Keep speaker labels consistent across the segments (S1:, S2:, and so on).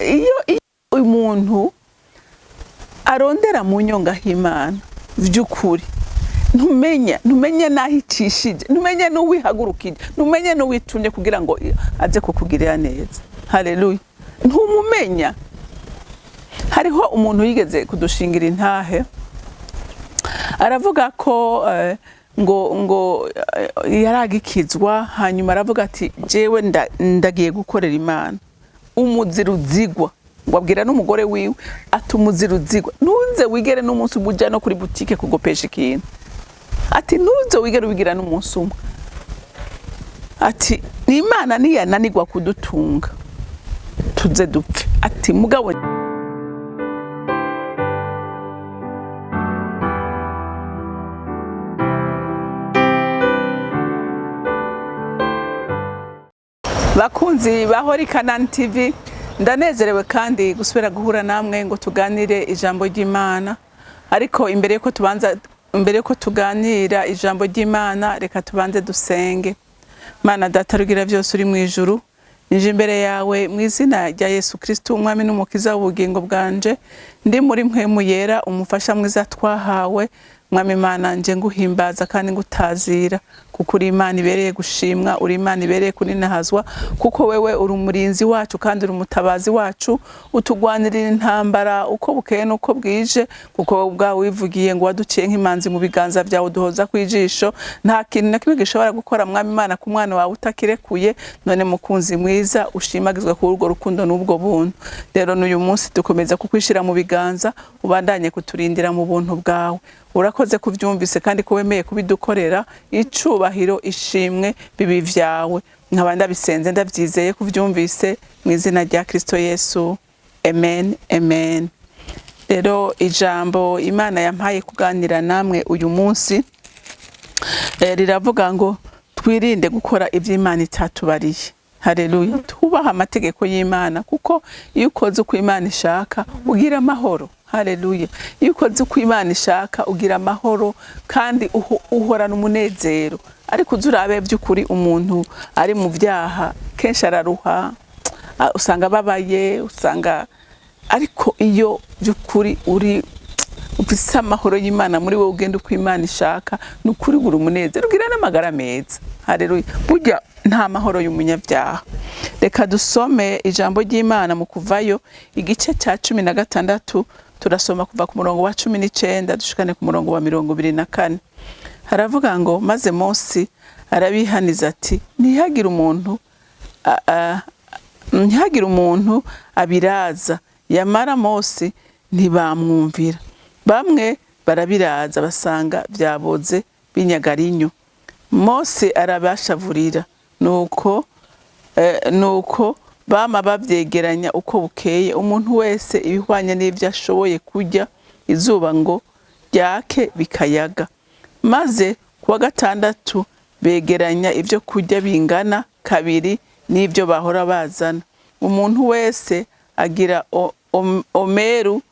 S1: Iyo umuntu arondera mu nyongahimana by'ukuri, ntumenya n'aho icishije, ntumenye n'uwihagurukije, ntumenye n'uwitumye kugira ngo aze kukugirira neza. Haleluya! Ntumumenya. Hariho umuntu yigeze kudushingira intahe, aravuga ko ngo yaragikizwa, hanyuma aravuga ati: "Jewe ndagiye gukorera Imana." Umuzira uzigwa, ngo abwira n'umugore wiwe ati: "Umuzira uzigwa, ntuze wigere n'umunsi umwe uja no kuri butike kugopesha ikintu." Ati: "Ntuze wigere ubigira n'umunsi umwe." Ati: "Imana niyananirwa kudutunga, tuze dupfe." Ati: "Mugabo." Bakunzi ba Holy Canaan TV, ndanezerewe kandi gusubira guhura namwe ngo tuganire ijambo ry'Imana. Ariko imbere yuko tubanza, imbere yuko tuganira ijambo ry'Imana, reka tubanze dusenge. Mana Data rugira byose uri mu ijuru, nije imbere yawe mu izina rya Yesu Kristo, Umwami n'Umukiza w'ubugingo bwanje. Ndi muri mpwemu yera, umufasha mwiza twahawe. Mwami Imana, nje nguhimbaza kandi ngutazira, kuko uri Imana ibereye gushimwa, uri Imana ibereye kuninahazwa, kuko wewe uri umurinzi wacu kandi uri umutabazi wacu, utugwanirira intambara uko bukeye n'uko bwije, kuko wowe ubwawe wivugiye ngo waduciye nk'imanzi mu biganza byawe, uduhoza ku ijisho. Nta kintu na kimwe gishobora gukora, Mwami Imana, ku mwana wawe utakirekuye. None mukunzi mwiza, ushimagizwe kuri urwo rukundo n'ubwo buntu. Rero n'uyu munsi dukomeza kukwishira mu biganza, ubandanye kuturindira mu buntu bwawe. Urakoze kubyumvise kandi ko wemeye kubidukorera. Icubahiro, ishimwe bibi vyawe. Nkaba ndabisenze ndabyizeye kuvyumvise, mu izina rya Kristo Yesu, amen, amen. Rero ijambo Imana yampaye kuganira namwe uyu munsi riravuga ngo twirinde gukora ibyo Imana itatubariye. Haleluya! Tubaha amategeko y'Imana, kuko iyo ukoze uko Imana ishaka ugira amahoro. Haleluya! Iyo ukoze uko Imana ishaka ugira amahoro kandi uhorana umunezero. Ariko uzi urabe, by'ukuri umuntu ari mu byaha kenshi araruha, usanga ababaye, usanga. Ariko iyo by'ukuri uri ufise amahoro y'Imana muri wowe, ugenda uko Imana ishaka, ni ukuri ugura umunezero, ugira n'amagara meza. Haleluya! Burya nta mahoro y'umunyabyaha. Reka dusome ijambo ry'Imana mu Kuvayo igice cya 16. Turasoma kuva ku murongo wa 19 dushikane ku murongo wa 24. Haravuga ngo: "Maze Mose arabihaniza ati: 'Ntihagire umuntu abiraza.' Yamara Mose ntibamwumvira. Bamwe barabiraza, basanga byaboze binyagarinyo. Mose arabashavurira. Nuko bama babyegeranya uko bukeye, umuntu wese ibihwanye n'ibyo ashoboye kurya, izuba ngo ryake bikayaga. Maze kuwa gatandatu begeranya ibyo kurya bingana kabiri n'ibyo bahora bazana, umuntu wese agira omeru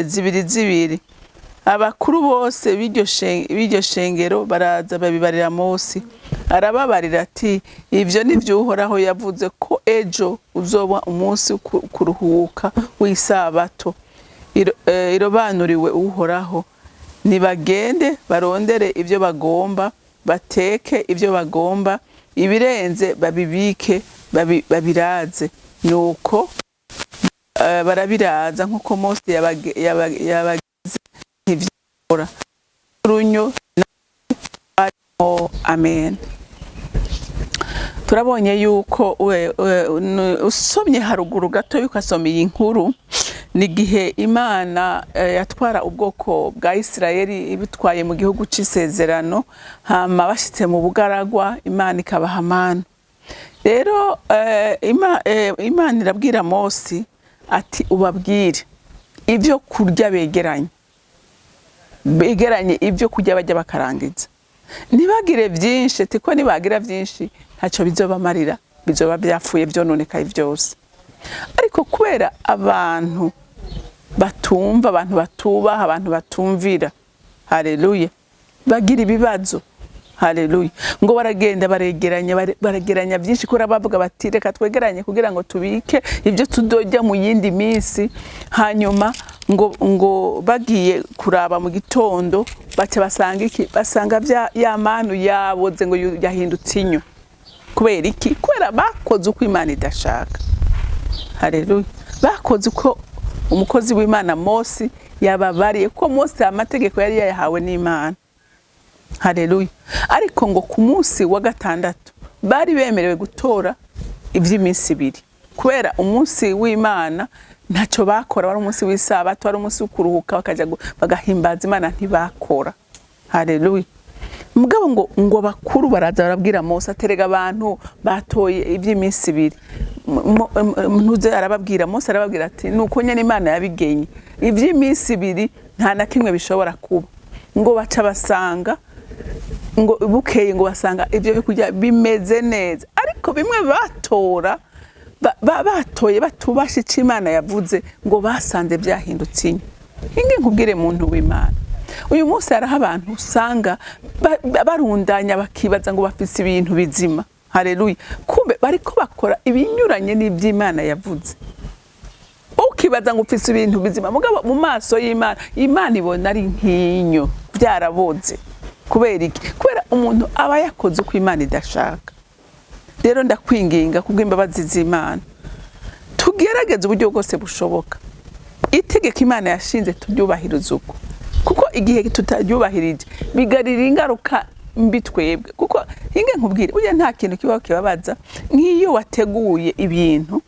S1: zibiri zibiri. Abakuru bose b'iryo shengero baraza babibarira Mose. Arababarira ati: 'Ibyo ni byo Uhoraho yavuze ko ejo uzoba umunsi wo kuruhuka w'isabato irobanuriwe Uhoraho. Nibagende barondere ibyo bagomba, bateke ibyo bagomba, ibirenze babibike, babiraze.' Nuko barabiraza nk'uko Mose yabagize, ntivyabora urunyo barimo." Amen. Turabonye yuko usomye haruguru gato, ukasoma iyi nkuru, ni igihe Imana yatwara ubwoko bwa Isirayeli ibitwaye mu gihugu c'isezerano, hama bashitse mu bugaragwa, Imana ikabaha amana. Rero Imana irabwira Mose ati: "Ubabwire ibyo kurya begeranye, begeranye ibyo kurya bajya bakarangiza, ntibagire byinshi, ko nibagira byinshi ntacyo bizobamarira, bizoba byapfuye byononekaye byose." Ariko kubera abantu batumva, abantu batubaha, abantu batumvira, haleluya, bagira ibibazo. Haleluya. Ngo baragenda baregeranya, baregeranya byinshi, kubera bavuga bati: "Reka twegeranye kugira ngo tubike ibyo tudojya mu yindi minsi." Hanyuma ngo bagiye kuraba mu gitondo, baca basanga iki? Basanga bya ya manu yaboze, ngo yahindutse inyo. Kubera iki? Kubera bakoze uko Imana idashaka. Haleluya. Bakoze uko umukozi w'Imana Mose yababariye, ko Mose amategeko yari yayahawe n'Imana. Haleluya. Ariko ngo ku munsi wa gatandatu bari bemerewe gutora iby'iminsi 2, kubera umunsi w'Imana ntacyo bakora, wari umunsi w'isabato, wari umunsi wo kuruhuka, bakajya bagahimbaza Imana, ntibakora. Haleluya. Mugabo ngo bakuru baraza barabwira Mose, aterega abantu batoye iby'iminsi 2. Ntuze arababwira, Mose arababwira ati: "Nuko nyene Imana yabigenye, iby'iminsi 2 nta na kimwe bishobora kuba." Ngo baca basanga, ngo bukeye ngo basanga ibyo bikurya bimeze neza, ariko bimwe batora batoye batubasha icyo Imana yavuze, ngo basanze byahindutse inyo. Inge nkubwire, muntu w'Imana, uyu munsi hariho abantu usanga barundanya, bakibaza ngo bafise ibintu bizima. Haleluya. Kumbe bariko bakora ibinyuranye n'iby'Imana yavuze. Ukibaza ngo ufise ibintu bizima, mugabo mu maso y'Imana, Imana ibona ari nk'inyo, byaraboze. Kubera iki? Kubera umuntu aba yakoze uko Imana idashaka. Rero ndakwinginga kubw'imbabazi z'Imana, tugerageze uburyo bwose bushoboka itegeko Imana yashinze turyubahirize uko, kuko igihe tutaryubahirije bigarira ingaruka mbi twebwe. Kuko inge nkubwire, burya nta kintu kibaho kibabaza nk'iyo wateguye ibintu,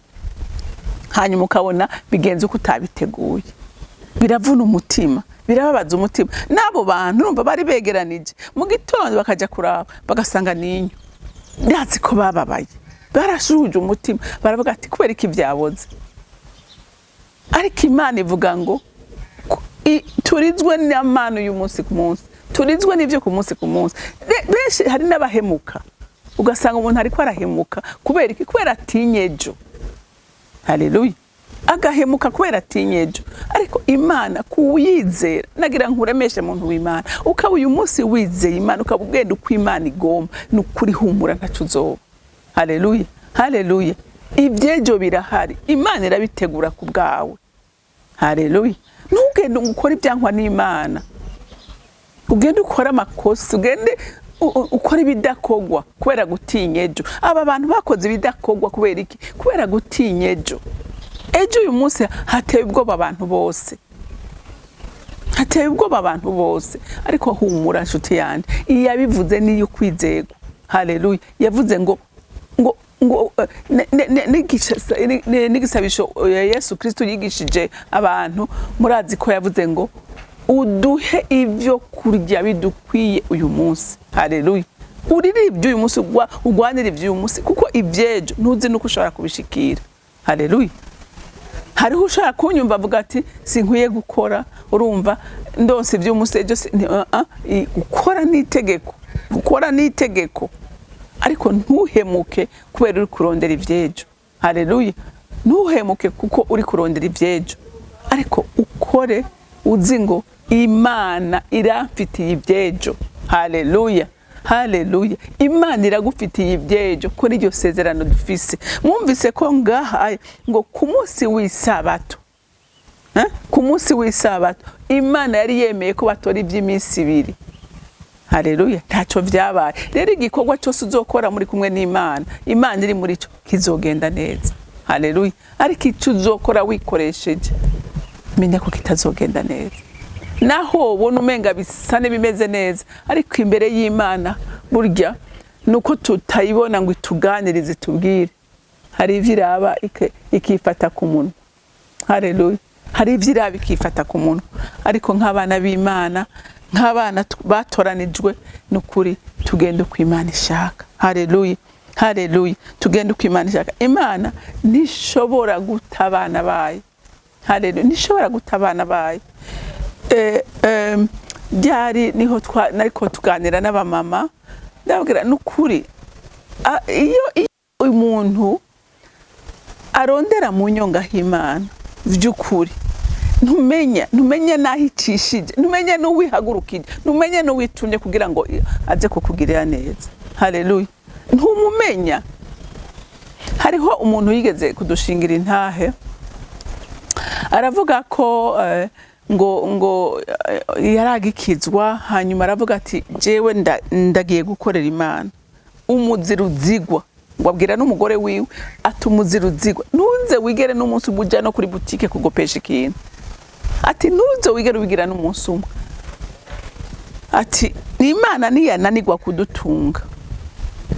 S1: hanyuma ukabona bigenze uko utabiteguye. Biravuna umutima, birababaza umutima. N'abo bantu urumva bari begeranije, mu gitondo bakajya kuraba bagasanga ninyo. Ndazi ko bababaye, barashuhuje umutima, baravuga ati: "Kubera iki byaboze?" Ariko Imana ivuga ngo turizwe n'amanu y'umunsi ku munsi, turizwe n'ibyo ku munsi ku munsi. Benshi hari n'abahemuka, ugasanga umuntu ariko arahemuka. Kubera iki? Kubera atinye ejo. Haleluya. Agahemuka kubera atinye ejo. Ariko Imana kuwuyizera, nagira nkuremeshe, muntu w'Imana, ukaba uyu munsi wizeye Imana, ukaba ugenda uko Imana igomba, ni ukuri humura, ntaco uzoba. Haleluya, haleluya. Ibyejo birahari, Imana irabitegura ku bwawe. Haleluya. Ntugende ngo ukore ibyankwa n'Imana, ugende ukore amakosa, ugende ukore ibidakogwa kubera gutinya ejo. Aba bantu bakoze ibidakogwa kubera iki? Kubera gutinya ejo. Ejo uyu munsi hateye ubwoba abantu bose, hateye ubwoba abantu bose. Ariko humura, nshuti yanjye, iyo yabivuze niyo kwizegwa. Haleluya. Yavuze ngo n'igisabisho Yesu Kristo yigishije abantu, murazi ko yavuze ngo: "Uduhe ibyo kurya bidukwiye uyu munsi." Haleluya. Urire iby'uyu munsi, ugwanire iby'uyu munsi, kuko iby'ejo ntuzi nuko ushobora kubishikira. Haleluya. Hariho ushobora kunyumva avuga ati: "Sinkwiye gukora, urumva ndonse iby'umunsi ejo gukora ni itegeko, gukora ni itegeko, ariko ntuhemuke kubera uri kurondera iby'ejo. Haleluya. Ntuhemuke kuko uri kurondera iby'ejo, ariko ukore uzi ngo Imana iramfitiye iby'ejo. Haleluya, haleluya. Imana iragufitiye iby'ejo kuri iryo sezerano dufise. Mwumvise ko ngaha ngo ku munsi w'isabato, eh? Ku munsi w'isabato Imana yari yemeye ko batora iby'iminsi 2. Haleluya. Ntacyo byabaye. Rero igikorwa cyose uzokora muri kumwe n'Imana, Imana iri muri cyo, kizogenda neza. Haleluya. Ariko icyo uzokora wikoresheje, menya ko kitazogenda neza, naho ubona umenga bisa n'ibimeze neza. Ariko imbere y'Imana, burya nuko tutayibona ngo ituganirize, itubwire, hari ibyo iraba ikifata ku munwa. Haleluya. Hari ibyo iraba ikifata ku munwa. Ariko nk'abana b'Imana, nk'abana batoranijwe, ni ukuri tugenda uko Imana ishaka. Haleluya, haleluya. Tugenda uko Imana ishaka. Imana ntishobora guta abana bayo. Haleluya. Ntishobora guta abana bayo. Byari niho nariko tuganira n'abamama, ndababwira n'ukuri, iyo umuntu arondera mu nyonga h'Imana by'ukuri, ntushobora kubona umuntu Ntumenya n'aho icishije, ntumenye n'uwihagurukije, ntumenye n'uwitumye kugira ngo aze kukugirira neza. Haleluya! Ntumumenya. Hariho umuntu yigeze kudushingira intahe, aravuga ko ngo yaragikizwa. Hanyuma aravuga ati: "Jewe ndagiye gukorera Imana umuzira uzigwa." Ngo abwira n'umugore wiwe ati: "Umuzira uzigwa, ntuze wigere n'umunsi umwe uja no kuri butike kugopesha ikintu." Ati: "Ntuze wigere ubigira n'umunsi umwe." Ati: "Imana niyananirwa kudutunga,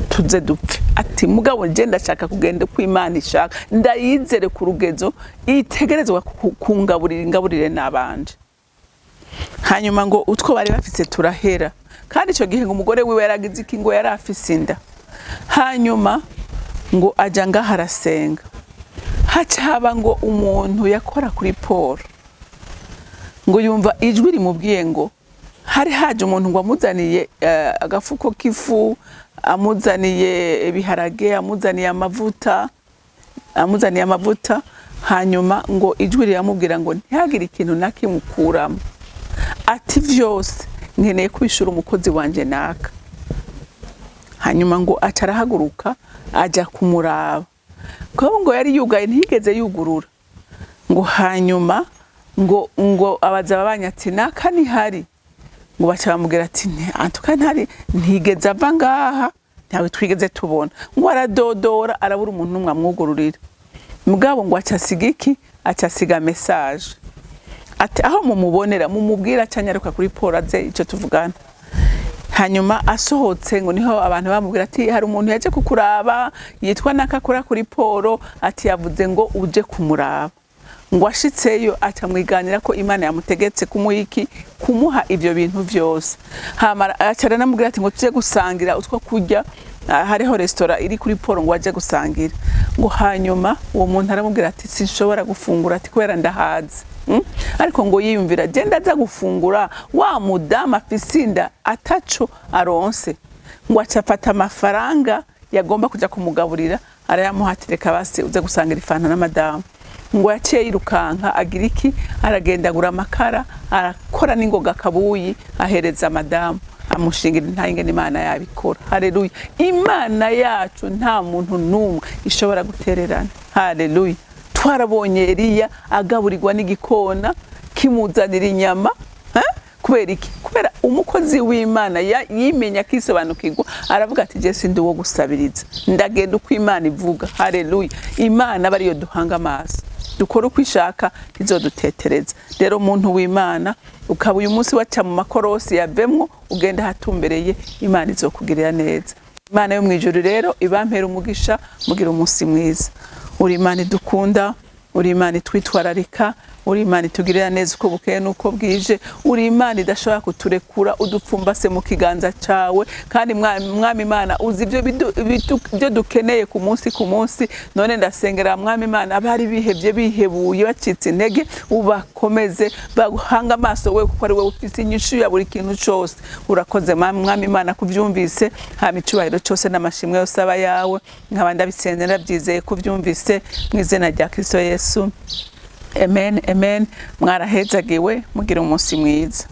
S1: tuze dupfe." Ati: "Mugabo je ndashaka kugenda uko Imana ishaka, ndayizere ku rugezo itegerezwa kungaburira, ingaburire n'abanje." Hanyuma ngo utwo bari bafise turahera, kandi ico gihe ngo umugore wiwe yaragize iki? Ngo yari afise inda. Hanyuma ngo aja ngaho arasenga, haca haba ngo umuntu yakora kuri Paul, ngo yumva ijwi rimubwiye ngo hari haje umuntu ngo amuzaniye agafuko k'ifu, amuzaniye ibiharage, amuzaniye amavuta, amuzaniye amavuta. Hanyuma ngo ijwi riramubwira ngo ntihagire ikintu na kimwe ukuramo, ati: "Vyose nkeneye kwishura umukozi wanje naka." Hanyuma ngo aca arahaguruka aja kumuraba, kuko ngo yari yugaye, ntiyigeze yugurura. Ngo hanyuma ngo abaza ababanyi ati: "Naka ntihari?" Ngo baca bamubwira ati: "Antuka ntari, ntigeze ava ngaha, ntawe twigeze tubona." Ngo aradodora, arabura umuntu n'umwe amwugururira. Mugabo ngo aca asiga iki? Aca asiga message ati: "Aho mumubonera mumubwira aca kuri Paul, aze icyo tuvugana." Hanyuma asohotse, ngo niho abantu bamubwira ati: "Hari umuntu yaje kukuraba yitwa nakakora kuri Paul," ati: "Yavuze ngo uje kumuraba." Ngo ashitseyo aca mwiganira ko Imana yamutegetse kumuha iki? Kumuha ivyo bintu vyose. Hama aca aranamubwira ati ngo tuje gusangira utwo kurya. Hariho resitora iri kuri Paul, ngo aje gusangira. Ngo hanyuma uwo muntu aramubwira ati: "Sinshobora gufungura," ati: "kubera ndahaze." Ariko ngo yiyumvira: "Genda aza gufungura wa mudamu afise inda ataco aronse." Ngo aca afata amafaranga yagomba kuja kumugaburira, arayamuha, ati: "Reka basi uze gusangira ifanta na madamu." Ngo yaciye yirukanka, agira iki? Aragenda agura amakara, arakora n'ingoga akabuyi, ahereza madamu, amushingira intahe. Ingene Imana yabikora! Haleluya! Imana yacu nta muntu n'umwe ishobora gutererana. Haleluya! Twarabonye Eliya agaburirwa n'igikona kimuzanira inyama, eh? Kubera iki? Kubera umukozi w'Imana yimenya, akisobanukirwa, aravuga ati: "Je sindi uwo gusabiriza, ndagenda uko Imana ivuga." Haleluya! Imana aba ariyo duhanga amaso, dukora uko ishaka, ntizodutetereza. Rero umuntu w'Imana, ukaba uyu munsi waca mu makorosi, yavemwo ugenda ahatumbereye, Imana izokugirira neza. Imana yo mu ijuru rero ibampera umugisha, mugira umunsi mwiza. Uri Imana idukunda, uri Imana itwitwararika, uri Imana itugirira neza uko bukeye n'uko bwije, uri Imana idashobora kuturekura, udupfumbase mu kiganza cawe. Kandi Mwami Imana, uzi ibyo ibyo dukeneye ku munsi ku munsi. None ndasengera, Mwami Imana, abari bihevye, bihebuye, bacitse intege, ubakomeze bahanga amaso we, kuko ari wowe ufise inyishu ya buri kintu cose. Urakoze, Mwami Imana, kuvyumvise. Hama icubahiro cose n'amashimwe yose aba yawe. Nkaba ndabisenze ndabyizeye kuvyumvise, mu izina rya Kristo Yesu. Amen, amen. Mwarahezagiwe, mugira umunsi mwiza.